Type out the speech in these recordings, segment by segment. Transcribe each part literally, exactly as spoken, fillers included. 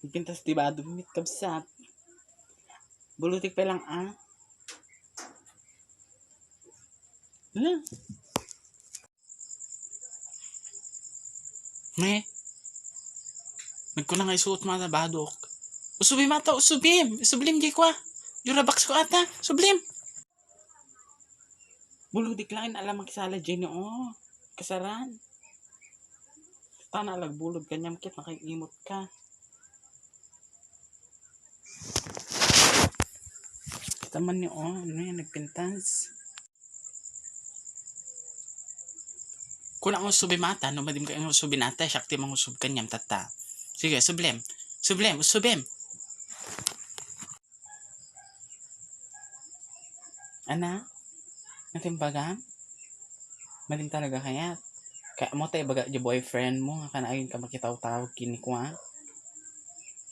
Pintas ti bado met, kabsat. Bulutik pa lang, ah. Hala. Me. Nagkuna nga isuot mo ata badok. Usubim ata, usubim. Usublim, di kwa. Jura box ko ata. Usublim. Buludik lang, alam makisala, Jenny, oh. Kasaran. Tana, alagbulod kaniam ket nakag-imot ka. Kita man ni, oh, ano yan, nagpintas. Kuna nga usubim ata, no, madim ka nga usubin ata, siak ti mangusub kaniam, tatta. Sige, sublem. Sublem, usubim. Ana? Natimbagam? Madim talaga kayat? Kaya mo tayo baga di boyfriend mo, nga kana ayun ka makitaw-tawag kini kwa?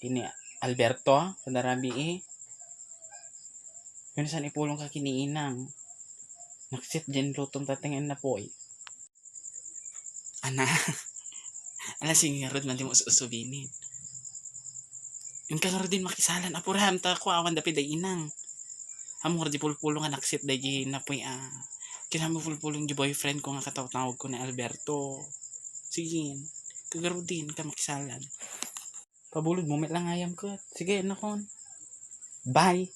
Kini Alberto, kadarabi eh. Yun san ipulong ka kini inang. Naksit din lutom tateng en napoy. Ana. Ala, sige ngarud, man di mo us-usubinin. Yung ka ngarud din makisalan, apuram, ta ko awan dapit ay inang. Amo ngarud di pulpulong nga naksit day di napoy, ah. Kinamo pulpulong di boyfriend ko nga kataw-tawag ko ni Alberto. Sige, kagarud din ka makisalan. Pabulod mo, met lang ayam ko. Sige, nakon. Bye.